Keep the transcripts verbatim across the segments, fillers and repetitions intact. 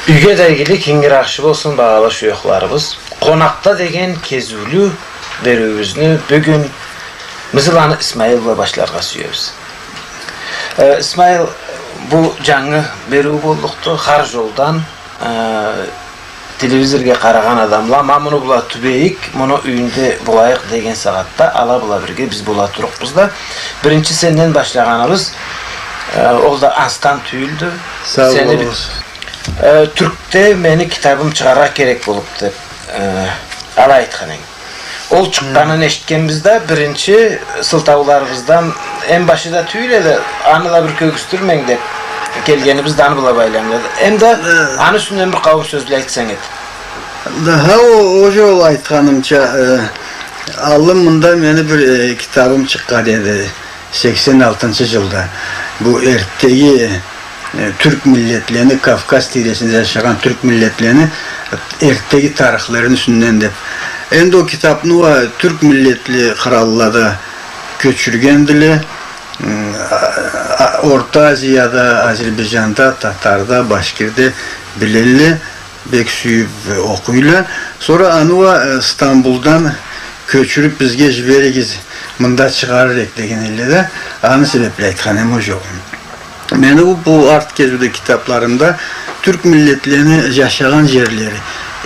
Юйге да игилик, ингир ахшы болсун, багъалы шуёхларыбыз. «Къонакъда» деген кезиулю бериуюбюзню бюгюн Мызыланы Исмаил бла башларгъа сюебиз. Э, Исмаил, бу жангы бериу боллукъду, хар жолдан, э, телевизоргъа къарагъан адамла, ма муну бла тюбейик, муну юйюнде болайыкъ деген сагъатда ала бла бирге биз бола турукъбуз да. Биринчи сенден башлагъаныбыз, э, ол да анстан тюйюлдю. Сау болугъуз. Э, Тюркде мени китабым чыгъаргъа керек болуп деп, э, алай айтхан эдинг. Ол чыкъгъанын эшитгенбиз да, биринчи сылтауларыбыздан, эм башы да тюйюл эди, аны да бир кёргюзтюрменг деп келгенибиз да аны бла байланылады. Эм да аны юсюнден бир къауум сёзле айтсанг эди. Да, ха, о, о жол айтханымча, э, аллын мында мени бир, э, китабым чыкъгъан эди. Сексен алтынчы жылда бу эрттеги, э, тюрк миллетлени, Кавказ тийресинде жашагъан тюрк миллетлени эрттеги тарыхларыны юсюнден деп. Энди ол китапны уа тюрк миллетли къраллада кёчюргендиле. М, а, а, Орта Азияда, Азербайджанда, Татарда, Башкирде билелле. Бек сюйюп окъуйла. Сора аны уа, э, Стамбулдан кёчюрюп бизге жиберигиз, мында чыгъарыр эдик деген элле да, аны себепли айтхан эм ол жол. Мени бу, бу арт кезиуде китапларымда тюрк миллетлени жашагъан жерлери,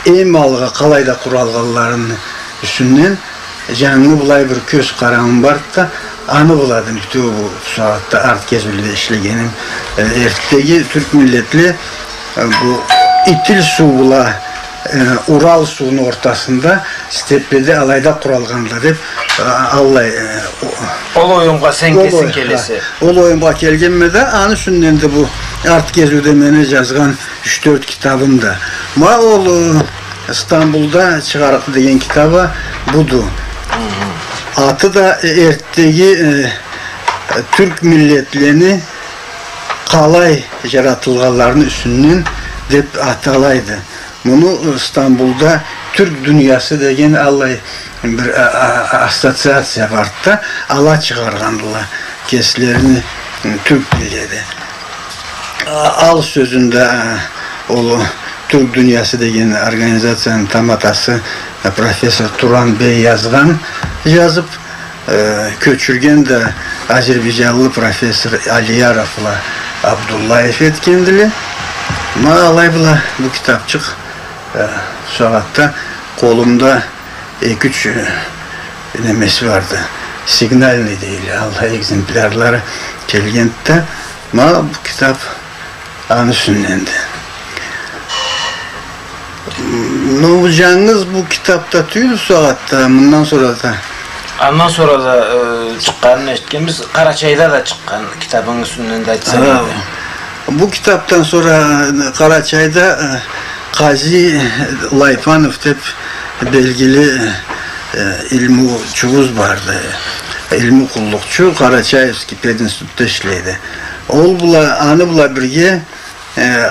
эм алгъа къалайда къуралгъанларыны юсюнден жангы былай бир кёз къарамым барды да, аны былады бютеу бу сагъатда арт кезиуледе ишлегеним, э, эрттеги тюрк миллетле, э, бу Итил суу бла, э, Урал сууну ортасында степеде алайда къуралгъанла деп, э, аллай, э, о-, Ол оюмгъа сен ол кесинг ой-, келесе. Ха, ол оюмгъа келгенме да, аны юсюнден да бу арт кезиуде мени жазгъан юч-тёрт китабым да. Ма ол, э, Стамбулда чыгъарыкъ деген китабы буду. Аты да, э, эрттеги, э, тюрк миллетлени къалай жаратылгъанларыны юсюнден деп аталайды. Муну, э, Стамбулда «Тюрк дуниясы» деген аллай бир, а, а, а, ассоциация барды да, ала чыгъаргъандыла кеслерини, э, тюрк миллети. А, ал сёзюнде, э, ол «Тюрк дуниясы» деген организацияны таматасы, э, профессор Туран бей жазгъан, жазып, э, кёчюрген да азербайджанлы профессор Алияров бла Абдуллаев этгендиле. Ма алай бла бу китапчыкъ, э, бу сагъатда къолумда эки-юч, э, немеси барды. Сигнальный дейле, аллай экземплярлары келгенди да. Ма бу китап аны юсюнденди. Ну, жангыз бу китапда тюйюл, бу сагъатда, мындан сора да. Андан сора да, э, чыкъгъанын эшитгенбиз, Къарачайда да чыкъгъан китабынгы юсюнден да айтсанг эди. Бу китапдан сора, э, Къарачайда, э, Къази Лайпанов деп белгили, э, илмучубуз барды. Илму къуллукъчу, Къарачаевский пединститутда ишлейди. Ол бла, аны бла бирге, э,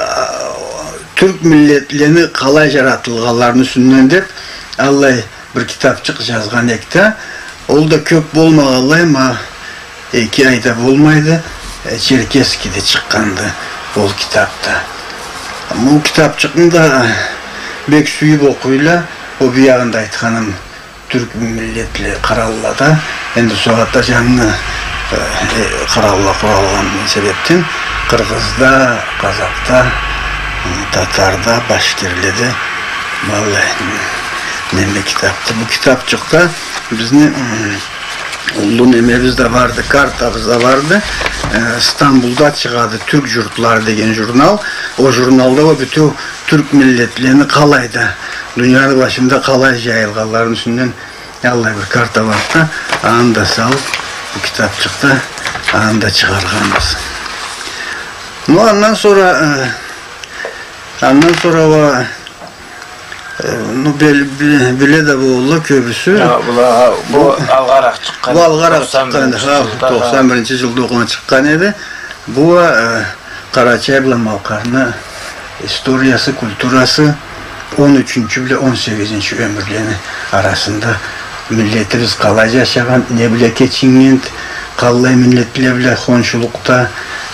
тюрк миллетлени къалай жаратылгъанларыны юсюнден деп, аллай бир китапчыкъ жазгъан эдик да, ол да кёп болмагъанлай, ма эки ай да болмайды, э, Черкесскеде чыкъгъанды ол китап да. Ма ол китапчыкъны да, э, бек сюйюп окъуйла, ол биягъында айтханым, тюрк миллетли къыраллада, энди сагъатда жангы, э, э, къыралла къуралгъан себепден, къыргъызда, къазакъда, э, татарда, башкирледе, валлахи, неме китапды. Бу китапчыкъда бизни, м, уллу немебиз да барды, картабыз да барды. Э, Стамбулда чыгъады «Тюрк журтлары» деген журнал. Ол журналда ол бютеу тюрк миллетлени къалайда, дунияны башында къалай жайылгъанларыны юсюнден аллай бир карта барды да, аны да салып, бу китапчыкъда аны да чыгъаргъанбыз. Ну, андан сора, э, андан сора уа, э, ну, бил-, би-, биле да болурла кёбюсю. Ха, была, ха, бу алгъаракъ чыкъгъан, бу алгъаракъ чыкъгъан, тохсан биринчи жылда, ха, тохсан биринчи жылда окъуна чыкъгъан эди. Бу уа, э, Къарачай бла Малкъарны историясы, культурасы, он ючюнчю бла он сегизинчи ёмюрлени арасында миллетибиз къалай жашагъан, не бла кечиннгенди, къаллай миллетле бла хоншулукъда,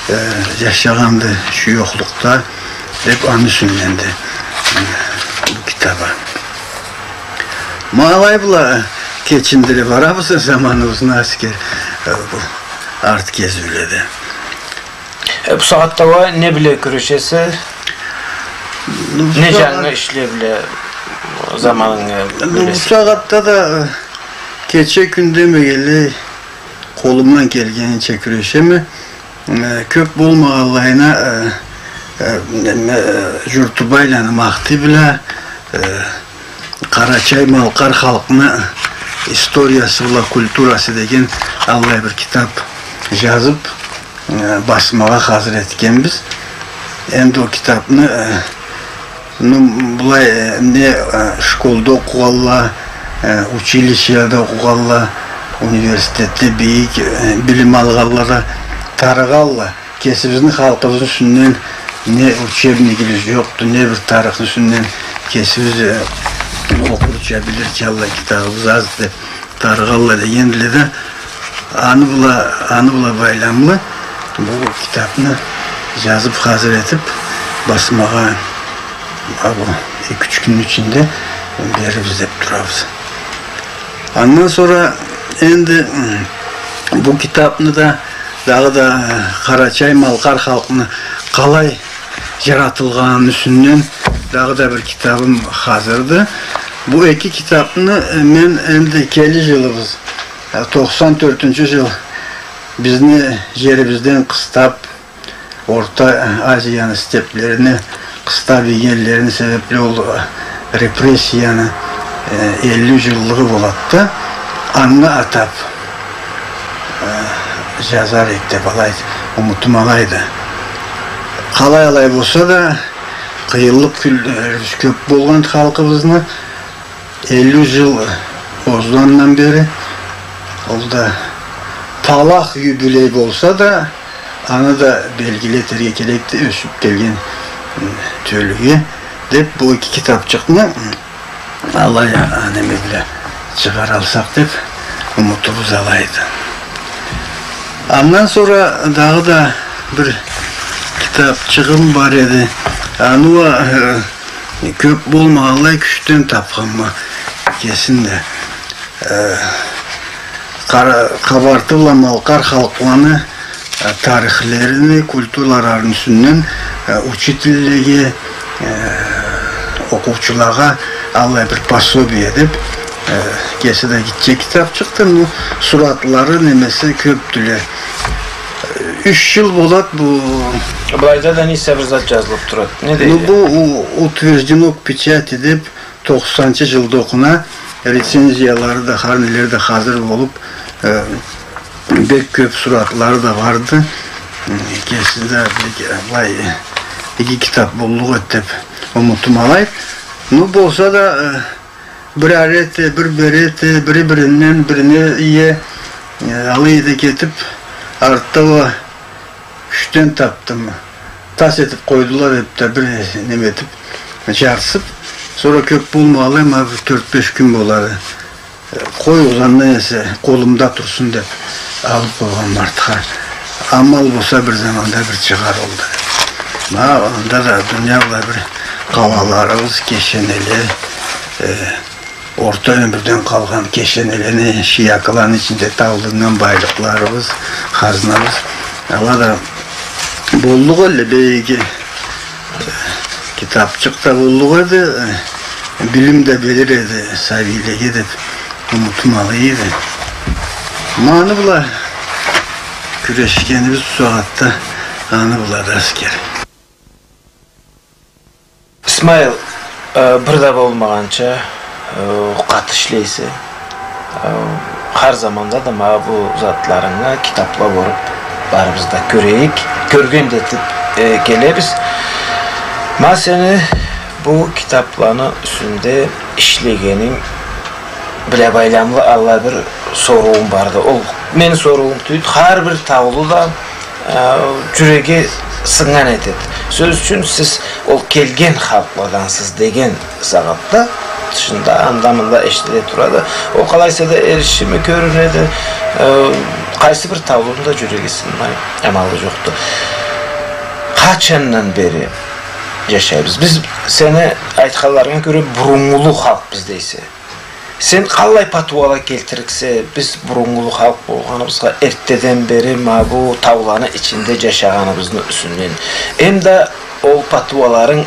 э, жашагъанды, шуёхлукъда, Деп, аны юсюнден да, э, бу китаб а. Ма алай бла кечиндире барабыз заманыбызны, Аскер, э, бу арт кезиуледе. Э, бу сагъатда уа не бла кюрешесе? Ну, бу Не сагъат- джангы ишле бла заманынгы Ну, бу бёлесе? Сагъатда да, э, кече-кюн демегенлей, къолумдан келгенича кюрешеме. Э, кёб болмагъанлайына, э, э, неме, э, Джуртубайланы Махти бла, э, Къарачай-малкъар халкъны историясы бла культурасы деген аллай бир китаб джазыб, э, басмагъа хазыр этгенбиз. Энди ол китабны, э, Ну, былай, э, не, э, школда окъугъанла, э, училищеледе окъугъанла, университетде бийик, э, билим алгъанла да тарыгъалла. Кесибизни халкъыбызны юсюнден не учебнигибиз джокъду, не бир тарыхны юсюнден кесибиз, э, окъурча, билирча аллай китабыбыз азды деп тарыгъалла дегенле да, аны бла, аны бла байламлы бу китабны джазыб, хазыр этиб, басмагъа, а, бу эки-юч кюнню ичинде берирбиз деп турабыз. Андан сора энди, м, бу китабны да, дагъыда, э, къарачай-малкъар халкъны къалай джаратылгъаныны юсюнден дагъыда бир китабым хазырды. Бу эки китабны, э, мен энди келир джылыбыз, э, тохсан тёртюнчю джыл бизни джерибизден къыстаб, Орта Азияны степлерине къыстаб ийгенлерини себебли ол, э, репрессияны, э, элли джыллыгъы болады да, анга атаб, э, джазар эдик деп алай, умутум алайды. Къалай-алай болса да, къыйынлыкъ кюнлерибиз кёб болгъан халкъыбызны, элли джыл озгъандан бери, ол да палах юбилей болса да, аны да белгили этерге керекди, ёсюб келген, э, тёлюге деп, бу эки китабчыкъны, м, алай, а, неме бла чыгъаралсакъ деп, умутубуз алайды. Андан сора дагъыда бир китабчыгъым бар эди. Аны уа, э, кёб болмагъанлай кючден табханма кесин да. Э, къара-, къабарты бла малкъар халкъланы, э, тарихлерини, культураларыны юсюнден, э, учительлеге, э, окъуучулагъа аллай бир пособие деп, э, кеси да гитче китабчыкъды, ну, суратлары, немеси кёбдюле. Э, юч джыл болад бу. Былайда да несе бир зат джазылыб турады. Не дейди? Ну, бу у-, утверждено к печати деп, тохсанынчы джылда окъуна, рецензиялары да, хар нелери да хазыр болуб, э, бек кёб суратлары да барды. М, кеси да бек, э, былай, э, иги китаб боллукъ эди деп умутум алайды. Ну, болса да, э, бир ары эте, бир бери эте, бири биринден бирине ие, э, алай эте кетиб, артда уа кючден табдым. Тас этиб къойдула деб да бир неме этиб, джарсыб, сора кёб болмагъанлай, ма бир тёрт-беш кюн болады. Къой, озандан эсе къолумда турсун деб алыб къойгъанма артха. Амал болса бир заманда бир чыгъар ол да. Ма анда да дуния бла бир къалаларыбыз, кешенеле, э, орта ёмюрден къалгъан кешенелени, шиякыланы ичинде табылыннган байлыкъларыбыз, хазнабыз. Ала да боллукъ элле бек иги, э, китабчыкъ да боллукъ эди, э, билим да берир эди сабийлеге деб умутум алай эди. Ма аны бла кюрешгенибиз бусагъатда аны бла да, Аскер. Исмаил, э, бир да болмагъанча, э, къаты ишлейсе. Э, хар заманда да ма бу затларынгы китабла болуб, барыбыз да кёрейик, кёрген да этиб, э, келебиз. Ма сени бу китабланы юсюнде ишлегенинг бла байламлы аллай бир соруум барды. Ол мени соруум тюйюлдю, хар бир таулу да, э, джюреге сыннган этеди. Сёз ючюн, сиз ол келген халкъладансыз деген сагъатда, тышында, анда-мында эшитиле турады. Ол къалайса да эришими кёрюнеди, э, къайсы бир таулуну да джюреги сынмай амалы джокъду. Къачандан бери джашайбыз. Биз сени айтханларынга кёре буруннгулу халкъбыз дейсе. Сен къаллай патуала келтиририксе, биз буруннгулу халкъ болгъаныбызгъа, эртдеден бери ма бу тауланы ичинде джашагъаныбызны юсюнден. Эм да ол патуаларынг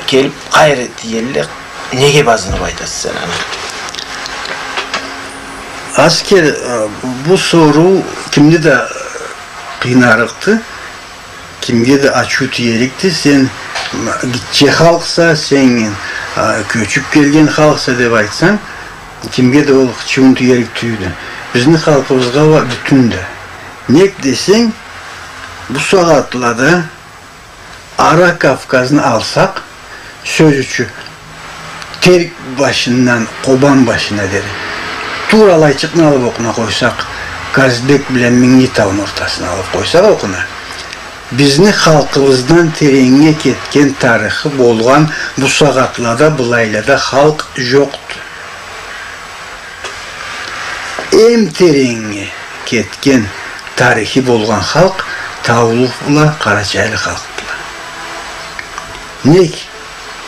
келиб къайры тиелле, неге базыныб айтаса сен аны? Аскер, э, бу соруу кимни да къыйнарыкъды. Кимге да ачыу тиерикди, сен гитче халкъса, сен, а, кёчюб келген халкъса деб айтсанг, кимге да ол ачыуунг тиерик тюйюлдю. Бизни халкъыбызгъа уа бютюн да. Нек десенг, бу сагъатлада Ара Кавказны алсакъ, сёз ючюн, Терк башындан Къобан башына дери. Туура алайчыкъны алыб окъуна къойсакъ, Казбек бла Минги тауну ортасына алыб къойсакъ окъуна, бизни халкъыбыздан тереннге кетген тарыхы болгъан бу сагъатлада былайлада халкъ джокъду. Эм тереннге кетген тарыхы болгъан халкъ таулу бла къарачайлы халкъдыла. Нек?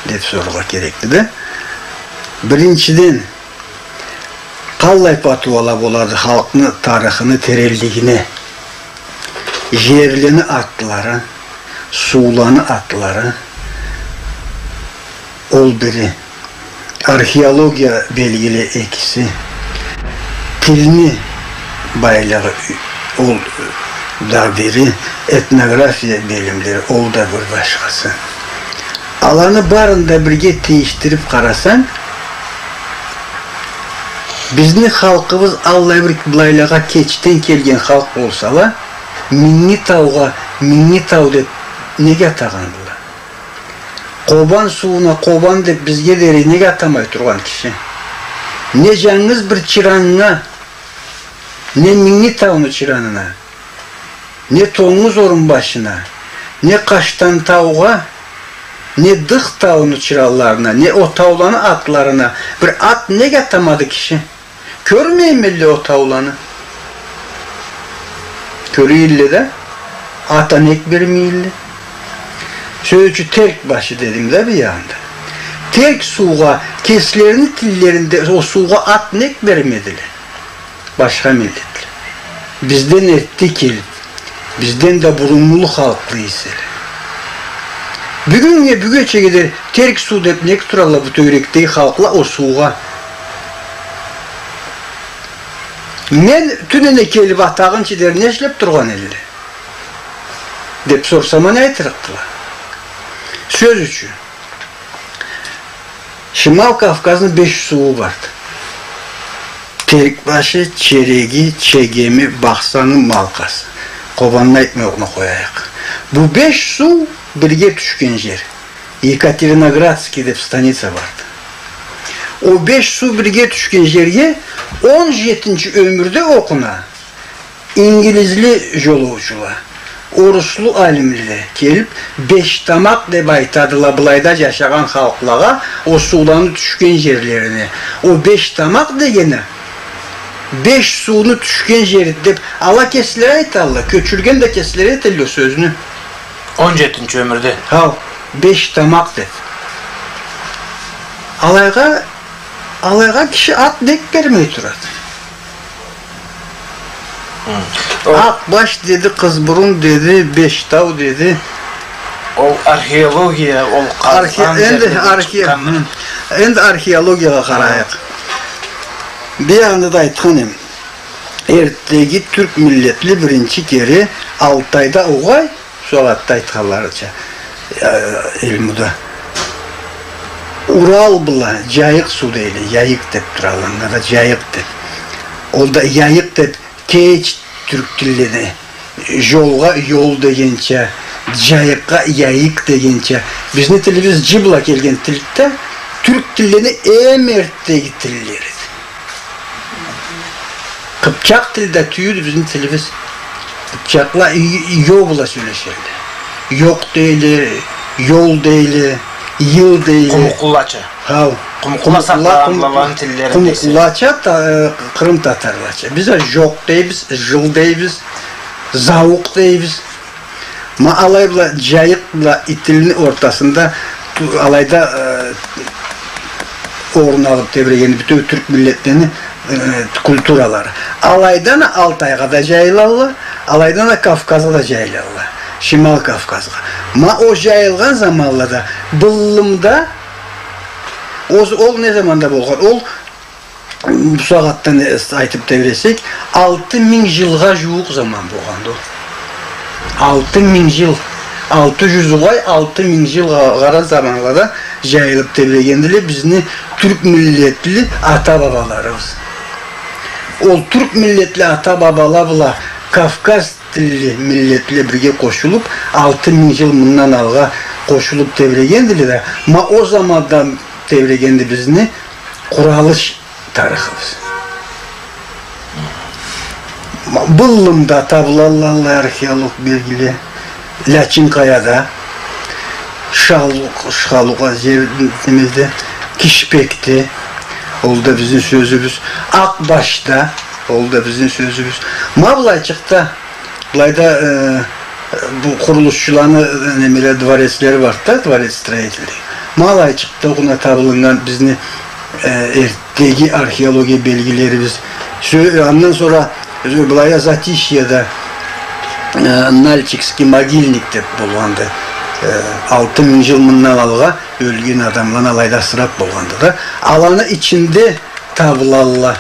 Деб сорургъа керекди да. Биринчиден, къаллай патуала болады халкъны тарыхыны теренлигине? Джерлени атлары, сууланы атлары, ол бири. Археология белгиле экиси. Тилни байлыгъы, ол да бири. Этнография билимлери, ол да бир башхасы. Аланы барын да бирге тийишдириб къарасанг, бизни халкъыбыз аллай бир былайлагъа кечден келген халкъ болсала, Минги таугъа Минги тау деб неге атагъандыла? Къобан сууна Къобан деб бизге дери неге атамай тургъан киши? Не джангыз бир чыраннга, не Минги тауну чыранына, не Тонгуз Орун башына, не Къаштан таугъа, не Дых тауну чыранларына, не о тауланы атларына бир ат неге атамады киши? Кёрмеймелле о тауланы. Кёре элле да, ат а нек бермей элле. Сёз ючюн, Терк башы дедим да биягъында. Терк суугъа, кеслерини тиллеринде о суугъа ат нек бермедиле? Башха миллетле. Бизден эртде келиб, бизден да буруннгулу халкъла эселе. Бюгюннге, бюгечеге дери Терк суу деб нек туралла бу тёгерекдеги халкъла о суугъа? Мен тюнене келиб атагъынчы дери не ишлеб тургъан элле? Деб сорсам а не айтырыкъдыла? Сёз ючюн. Шимал Кавказны беш сууу барды. Терк башы, Череги, Чегеми, Бахсаны, Малкъасы. Къобанны айтмай окъуна къояйыкъ. Бу беш суу бирге тюшген джер. Екатериноградский деб станица барды. О беш суу бирге тюшген джерге он джетинчи ёмюрде окъуна ингилизли джолоучула, оруслу алимле келиб, Бештамакъ деб айтадыла былайда джашагъан халкълагъа, о сууланы тюшген джерлерине. О Бештамакъ дегени, беш сууну тюшген джери деб, ала кеслери айталла, кёчюрген да кеслери этелле о сёзню. Он джетинчи ёмюрде. Хау, Бештамакъ деб. Алайгъа, алайгъа киши ат нек бермей турады? Хы. Ол Акъбаш деди, Къызбурун деди, Бештау деди. Ол археология, ол Архе-, къазгъан энди джерледен архе-, чыкъгъан. Хы. Энди археологиягъа къарайыкъ. Биягъында да айтхан эм. Эртдеги тюрк миллетли биринчи кере Алтайда угъай, Сагъатда айтханларыча, э, илмуда. Урал бла Джайыкъ суу дейле, Джайыкъ деб туралла, анда да Джайыкъ деб. Ол да Джайыкъ деб, кеч тюрк тилледе. Джолгъа джол дегенча, джайыкъгъа джайыкъ дегенча. Бизни тилибиз джи бла келген тилди да, тюрк тиллени эм эртдеги тиллериди. Къыпчакъ тил да тюйюлдю бизни тилибиз. Къыпчакъла й-, й-, йо бла сёлешелле. Джокъ дейле, джол дейле, джыл дейле. Къумукълулача. Хау. Къумукълула, къумукълула, сакъланнган къум-, аланы тиллеринде эсе. Къумукълулача, та-, э, къырым татарлача. Биз а джокъ дейбиз, джыл дейбиз, зауукъ дейбиз. Ма алай бла джайыкъ бла Итилни ортасында ту-, алайда, э, орун алыб тебрегенди бютеу тюрк миллетлени, э, культуралары. Алайдан а Алтайгъа да джайылалла, алайдан а Кавказгъа да джайылалла. Шимал Кавказгъа. Ма ол джайылгъан заманлада, быллымда, ол, ол не заманда болгъан? Ол Бусагъатдан, э, айтыб тебресек, алты минг джылгъа джууукъ заман болгъанды ол. Алты минг джыл, алты джюз угъай, алты минг джыл къа-, къара заманлада джайылыб тебрегендиле бизни тюрк миллетли ата-бабаларыбыз. Ол тюрк миллетли ата-бабала бла Кавказ тилли миллетле бирге къошулуб, алты минг джыл мындан алгъа къошулуб тебрегендиле да, ма ол замандан тебрегенди бизни къуралыш тарыхыбыз. Быллымда табылалла археолог белгиле. Лячинкаяда, Шалукъ-, Шалукъа жер-, немеде, Кишпекде, ол да бизни сёзюбюз. Акъбашда, ол да бизни сёзюбюз. Ма былайчыкъда, былайда, э, бу къурулушчуланы, э, немеле, дворецлери барды да, дворец строителей. Ма былайчыкъда окъуна табылыннган бизни, э, эртдеги археология белгилерибиз. Сё-, андан сора, э, былайда Затишьеда, э, Нальчикский могильник деб болгъанды. Э, алты минг жыл мындан алгъа ёлген адамланы алайда асыраб болгъанды да. Аланы ичинде табылалла.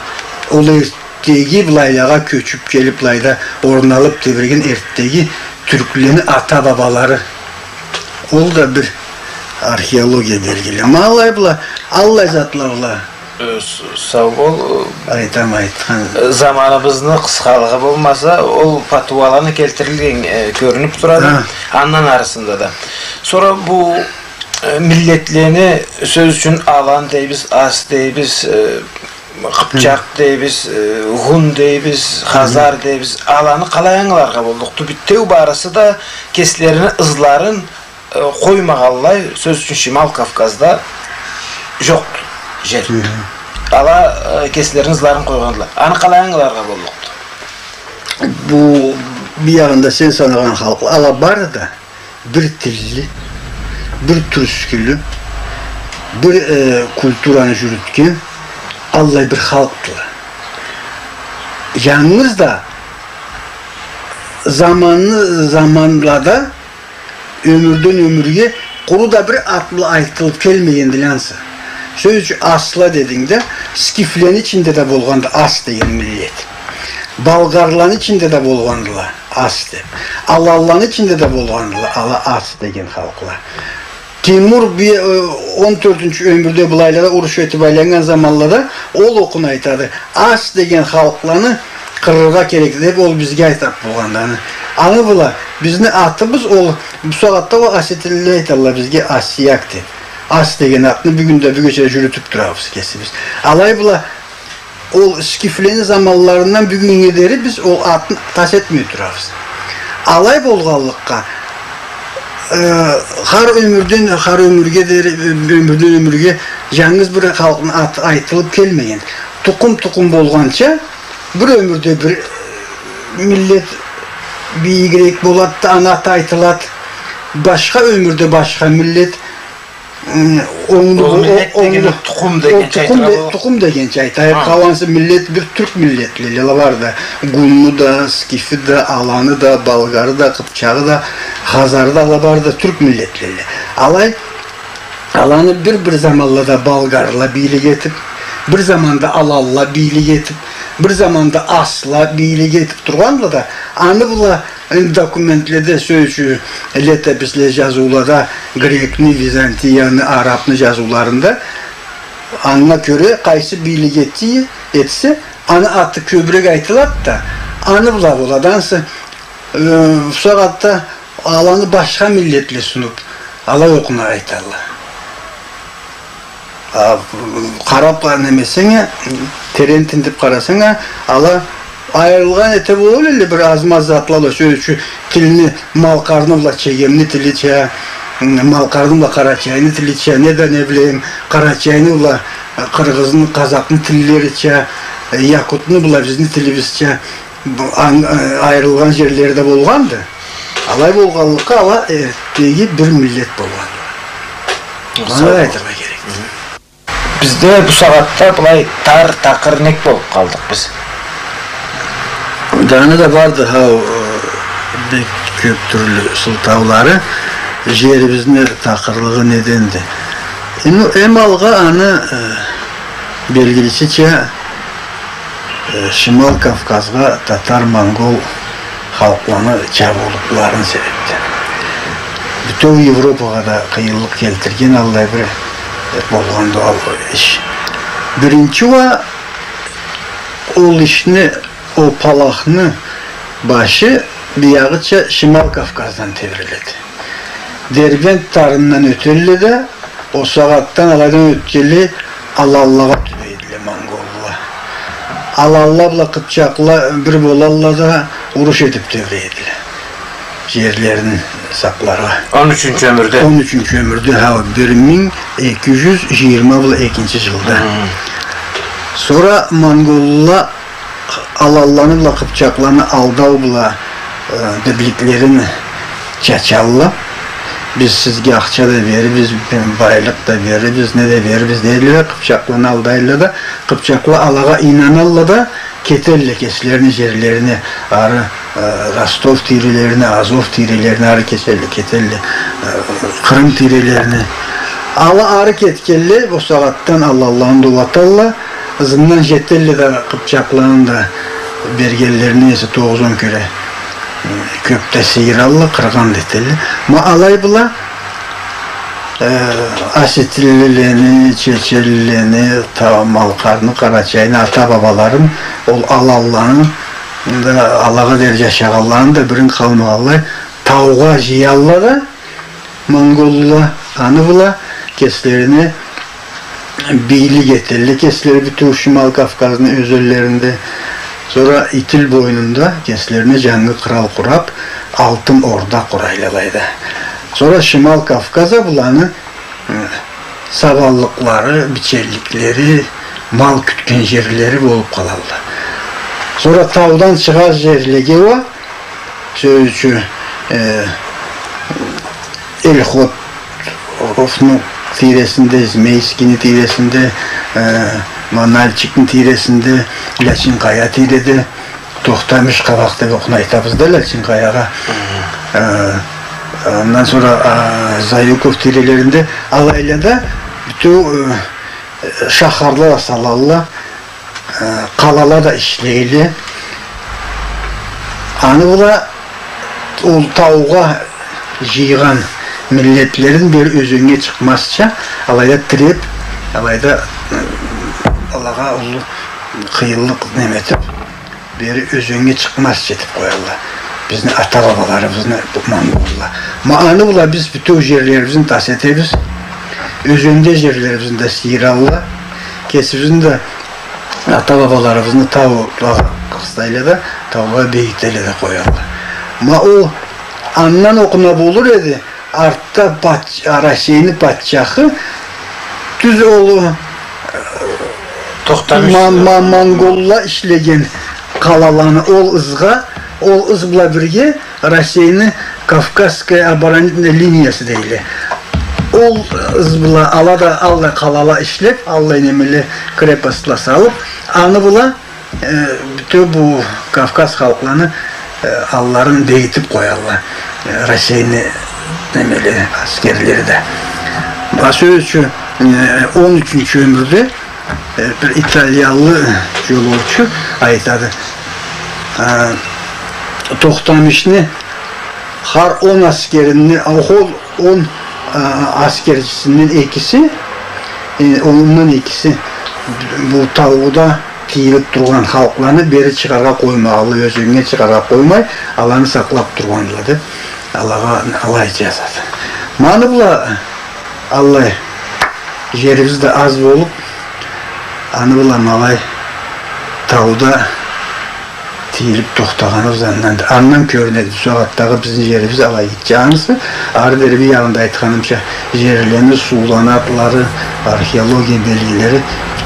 Ол эртдеги былайлагъа кёчюб келиб, былайда орун алыб тебреген эртдеги тюрклени ата-бабалары. Ол да бир археология белгили. Ма алай бла, аллай затла бла. Э, с-, сау бол. Айтама, айтхан. Э, заманыбызны къысхалыгъы болмаса, ол патуаланы келтирилген, э, кёрюнюб турады. Ха. Андан арысында да. Сора бу, э, миллетлени, сёз ючюн, алан дейбиз, ас дейбиз, э, къыпчакъ дейбиз, э, гун дейбиз, хазар дейбиз. Аланы къалай ангыларгъа боллукъду? Бютеу барысы да кеслерини ызларын, э, къоймагъанлай, сёз ючюн, Шимал Кавказда жокъду жер. Ала, э, кеслерини ызларын къойгъандыла. Аны къалай ангыларгъа боллукъду? Бу, бир ягъында сен санагъан халкъла, ала бары да бир тилли, бир тюрскюлю, бир, э, культураны жюрютген аллай бир халкъдыла. Жангыз да заманны, заманлада, ёмюрден ёмюрге къуру да бир ат бла айтылыб келмегендиле ансы. Сёз ючюн, асла дединг да, скифлени ичинде да болгъанды ас деген миллет. Болгарланы ичинде да болгъандыла ас деб. Аланланы ичинде да болгъандыла ала ас деген халкъла. Тимур би-, э, он тёртюнчю ёмюрде былайлада уруш этиб айланнган заманлада ол окъуна айтады. Ас деген халкъланы къырыргъа керек деб ол бизге айтыб болгъанды. Аны, аны бла бизни атыбыз ол, бусагъатда ол осетинле айталла бизге асияк деб. Ас деген атны бюгюн да бюгече жюрютюб турабыз кесибиз. Алай бла ол скифлени заманларындан бюгюннге дери биз ол атны тас этмей турабыз. Алай болгъанлыкъгъа, э, хар ёмюрден, хар ёмюрге дери, ёмюрден ёмюрге жангыз бир халкъны аты айтылыб келмеген. Тукъум-тукъум болгъанча, бир ёмюрде бир миллет бийигирек болады да, аны аты айтылады. Башха ёмюрде башха миллет, М, ол миллет дегени тукъум дегенча айтыргъа боллукъду. Тукъум дегенча айтайыкъ. Ха. Къалгъан ансы миллет бир тюрк миллетле барды. Гунну да, скифи да, аланы да, болгары да, къыпчагъы да, хазары да, ала бары да тюрк миллетле. Алай, аланы бир-бир заманлада болгарлыла бийлик этиб, бир заманда аланла бийлик этиб, бир заманда асла бийлик этиб тургъанла да, аны бла Энди документледе, сёз ючюн, летописле, жазыулада, грекни, византияны, арабны жазыуларында анга кёре къайсы бийлик эти-, этсе, аны аты кёбюрек айтылады да, аны бла болады. Ансы, э, бусагъатда аланы башха миллетле сунуб, алай окъуна айталла. А, къараб, къа-, неме этсенг а, терен тинтиб къарасанг а, ала айырылгъан эте болур элле бир аз-маз затла бла, сёз ючюн, тилни, малкъарны бла чегемни тилича, м, малкъарны бла къарачайны тилича, неда, не билейим, къарачайны бла, э, къыргъызны, къазакъны тиллерича, э, якутну бла бизни тилибизча, Бу ан-, э, айырылгъан жерлери да болгъанды. Алай болгъанлыкъгъа, ала эртдеги бир миллет болгъанла. Аны айтыргъа керек. Бизде бу сагъатда былай тар, такъыр нек болуп къалдыкъ биз? Да аны да барды, хау, э, бек кёп тюрлю сылтаулары, жерибизни такъырлыгъы неденди. Эм, эм алгъа аны, э, белгилисича, э, Шимал Кавказгъа татар-монгол халкъланы чабыулукъларыны себепден. Бютеу Европагъа да къыйынлыкъ келтирген аллай бир, э, болгъанды ол иш. Биринчи уа ол ишни, ол палахны башы биягъыча Шимал Кавказдан тебиреледи. Дербент тарындан ётелле да, ол сагъатдан алайдан ётгенлей аланлагъа тюбейдиле монголла. Аланла бла къыпчакъла бир болалла да, уруш этип тебирейдиле жерлерин сакъларгъа. Он ючюнчю ёмюрде? Он ючюнчю ёмюрде, хау, бир минг эки жюз жыйырма бла экинчи жылда. Хы. Сора монголла аланланы бла къыпчакъланы алдау бла, э, бирликлерин чачалла. Биз сизге ахча да берирбиз, байлыкъ да берирбиз, не да берирбиз, дейдиле да, къыпчакъланы алдайла да, къыпчакъла алагъа ийнаналла да, кетелле кеслерини жерлерине, ары, э, Ростов тийрелерине, Азов тийрелерине ары кетелле, кетелле, э, Къырым тийрелерине. Ала ары кетгенлей, бу сагъатдан аланланы да уаталла, ызындан жетелле да къыпчакъланы да бергенлерине эсе тогъуз-он кере, э, кёп да сыйыралла, къыргъан да этелле. Ма алай бла, э, осетиллилени, чеченлилени, та-, малкъарны, къарачайны ата-бабаларын, ол аланланы да, алагъа дери жашагъанланы да бирин къалмагъанлай таугъа жыялла да, монголла, аны бла кеслерине бийлик этелле, кеслери бютеу Шимал Кавказны ёзенлеринде. Сора Итил бойнунда кеслерине жангы къырал къурап, Алтын Орда къурайла алайда. Сора Шимал Кавказ а буланы, э, сабанлыкълары, биченликлери, мал кютген жерлери болуп къалалла. Сора таудан чыгъар жерлеге уа, сёз ючюн, э, Эльхотовну тийресинде, Змейскийни тийресинде, э, ма Нальчикни тийресинде, Лячинкъая тийреде, Тохтамиш къабакъ деп окъуна айтабыз да Лячинкъаягъа. Э, андан сора, а, Заюков тийрелеринде, алайлада бютеу, э, шахарла да салалла, э, къалала да ишлейле. Аны бла ол таугъа жыйгъан миллетлерин бери ёзеннге чыкъмазча, алайда тиреп, алайда, э, алагъа уллу къыйынлыкъ неметип, бери ёзеннге чыкъмазча этип къоялла. Бизни ата-бабаларыбызны бу монголла. Ма аны бла биз бютеу жерлерибизни тас этебиз. Ёзенде жерлерибизни да сыйыралла. Кесибизни да, ата-бабаларыбызны таулагъа къыстайла да, таулагъа бегителе да къоялла. Ма ол андан окъуна болур эди, артда патч-, Россейни патчахы тюз ол, э, Тохтамиш ма-, ма-, монголла ишлеген къалаланы ол ызгъа, ол ыз бла бирге Россейни Кавказская оборонительная линиясы дейле. Ол ыз бла ала да аллай къалала ишлеп, аллай немеле, крепостла салып, аны бла, э, бютеу бу Кавказ халкъланы, э, алларын бегитип къоялла, э, Россейни немеле, аскерлери да. Ма сёз ючюн, э, он ючюнчю ёмюрде э, бир италиялы жолоучу айтады. Э, Тохтамишни хар он аскерини, а, хо-, он, а, аскерчисинден экиси, э, ондан экиси бу тауда тийилип тургъан халкъланы бери чыгъаргъа къоймагъанлай, ёзеннге чыгъаргъа къоймай, аланы сакълап тургъандыла деп, алагъа алай жазады. Ма аны бла аллай жерибиз да аз болуп, аны бла ма алай тауда тыйылып тохтагъаныбыз анданды. Андан кёрюнеди, бусагъатдагъы бизни жерибиз алай гитче. Анысы, ары дери бир янында айтханымча, жерлени, сууланы атлары, археология белгилери,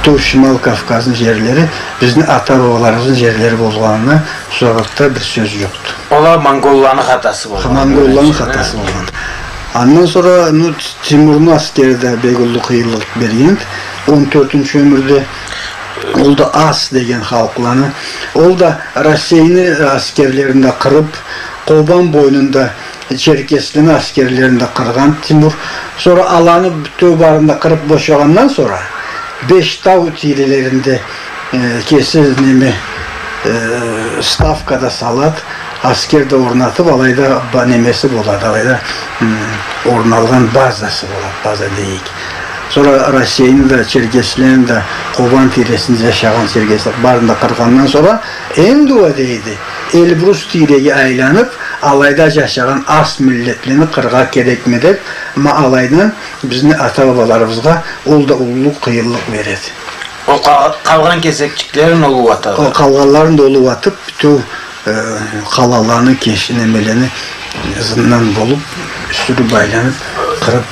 бютеу Шимал Кавказны жерлери бизни ата-бабаларыбызны жерлери болгъанына бусагъатда бир сёз жокъду. Ол а монголланы хатасы болгъан. Ха, монголланы хатасы болгъан. Андан сора, ну, Т-, Тимурну аскери да бек уллу къыйынлыкъ берген. Он тёртюнчю ёмюрде ол да ас деген халкъланы, ол да Россейни аскерлерин да къырып, Къобан бойнунда черкеслени аскерлерин да къыргъан Тимур. Сора аланы бютеу барын да къырып бошагъандан сора, Бештау тийрелеринде, э, кеси неме, э, ставка да салат, аскер да орнатып, алайда ба-, немеси болады, алайда, м, орналгъан базасы болады, база дейик. Сора Россейни да, черкеслени да, Къобан тийресинде жашагъан черкесле барын да къыргъандан сора, энди уа дейди, Эльбрус тийреге айланып, алайда жашагъан ас миллетлени къырыргъа керекме деп, ма алайдан бизни ата-бабаларыбызгъа ол да уллу къыйынлыкъ береди. Ол къал-, къалгъан кесекчиклерин ол ууатады. Ол къалгъанларын да ол ууатып, бютеу, э, къалаланы, кеш-, немелени ызындан болуп, сюрюп айланып, къырып,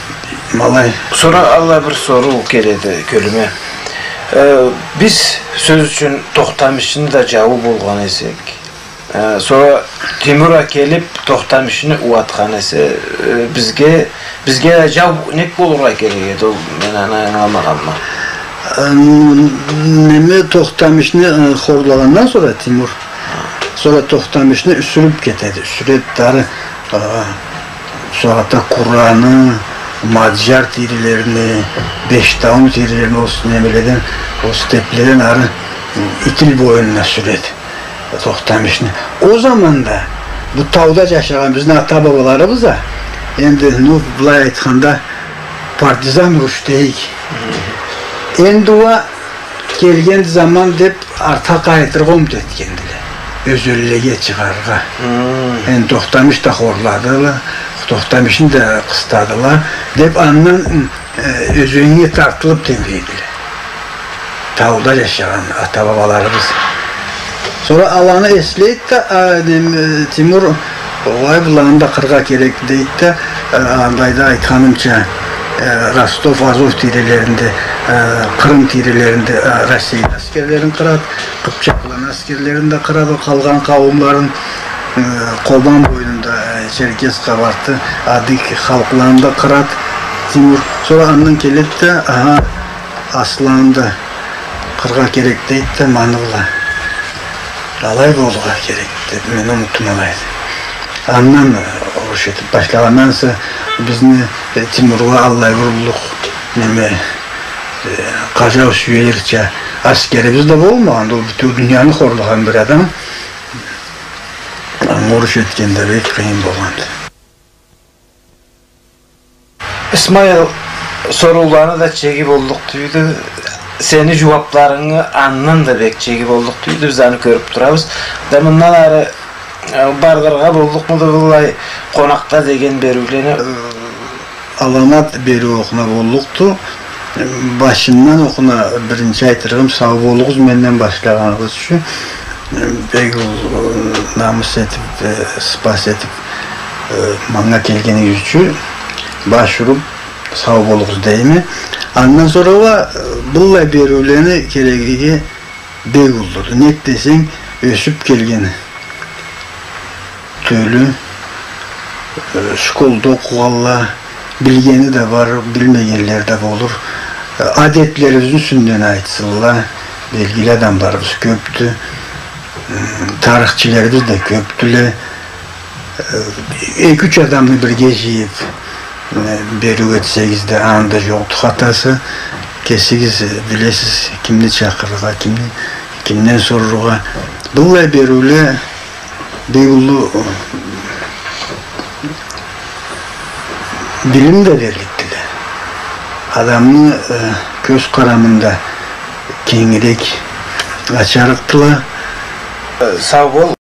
ма алай. Сора алай бир соруу келеди кёлюме. Э, биз, сёз ючюн, Тохтамышны да жауу болгъан эсек, Э, сора Тимур а келип, Тохтамышны ууатхан эсе, э, бизге, бизге жау нек болургъа керек эди, ол мен аны ангыламагъанма. Э, н-, неме, Тохтамышны, э, хорлагъандан сора Тимур, сора Тохтамышны сюрюп кетеди, сюреди ары, э, сора да Къураны, Маджар тийрелерини, Бештауну тийрелерини, ол с-, немеледен, ол степледен ары, э, Итил бойнуна сюреди. Тохтамышны. Ол заманда бу тауда жашагъан бизни ата-бабаларыбыз а, энди, ну, былай айтханда, партизан уруш дейик. Энди уа келген заман деп артха къайтыргъа умут этгендиле. Ёзенлеге чыгъаргъа. Энди Тохтамыш да хорладыла, Тохтамышны да къыстадыла деп, андан э, ёзеннге тартылып тебирейдиле. Тауда жашагъан ата-бабаларыбыз. Сора аланы эслейди да, а, нем, э, Тимур, огъай, быланы да къырыргъа керек дейди да, э, алайда айтханымча, э, Ростов, Азов тийрелеринде, э, Къырым тийрелеринде, э, Россейни аскерлерин къырады, къыпчакъланы аскерлерин да къырады, ол къалгъан къауумларын, э, Къобан бойнунда, э, черкес, къабарты, адыг халкъланы да къырады Тимур. Сора андан келеди да, аха, асланы да къырыргъа керек дейди да, ма аны бла. Алай болургъа керек деди, мен умутум алайды. Андан, э, уруш этип башлагъандан сора бизни, э, Тимургъа аллай бир уллу, неме, э, къажау сюерча аскерибиз да болмагъанды, ол бютеу дунияны хорлагъан бир адам. Анга уруш этген да бек къыйын болгъанды. Исмаил, сорууланы да чеги боллукъ тюйюлдю. Сени жууапларынгы андан да бек чеги боллукъ тюйюлдю. Биз аны кёрюп турабыз. Да мындан ары, э, бардырыргъа боллукъмуду быллай «Къонакъда» деген бериулени? Э, аламат бериу окъуна боллукъду. Башындан окъуна биринчи айтырыгъым, сау болугъуз, менден башлагъаныгъыз ючюн. Бек, э, намыс этип, э, сыпас этип, э, манга келгенигиз ючюн баш уруп, сау болугъуз дейме. Андан сора уа, э, быллай бериулени кереги бек уллуду. Нек десенг, ёсюп келген тёлю, э, школда окъугъанла, билгени да бар, билмегенле да болур. Э, адетлерибизни юсюнден айтсынла, белгили адамларыбыз кёпдю, м, тарыхчыларыбыз да кёпдюле. Э, эки-юч адамны бирге жыйып, э, бериу этсегиз да, анда жокъду хатасы. Кесигиз, э, билесиз, кимни чакъырыргъа, кимни, кимден сорургъа. Быллай бериуле бек уллу билим да берликдиле. Адамны, э, кёз къарамын да кенгирек ачарыкъдыла. Э, сау бол.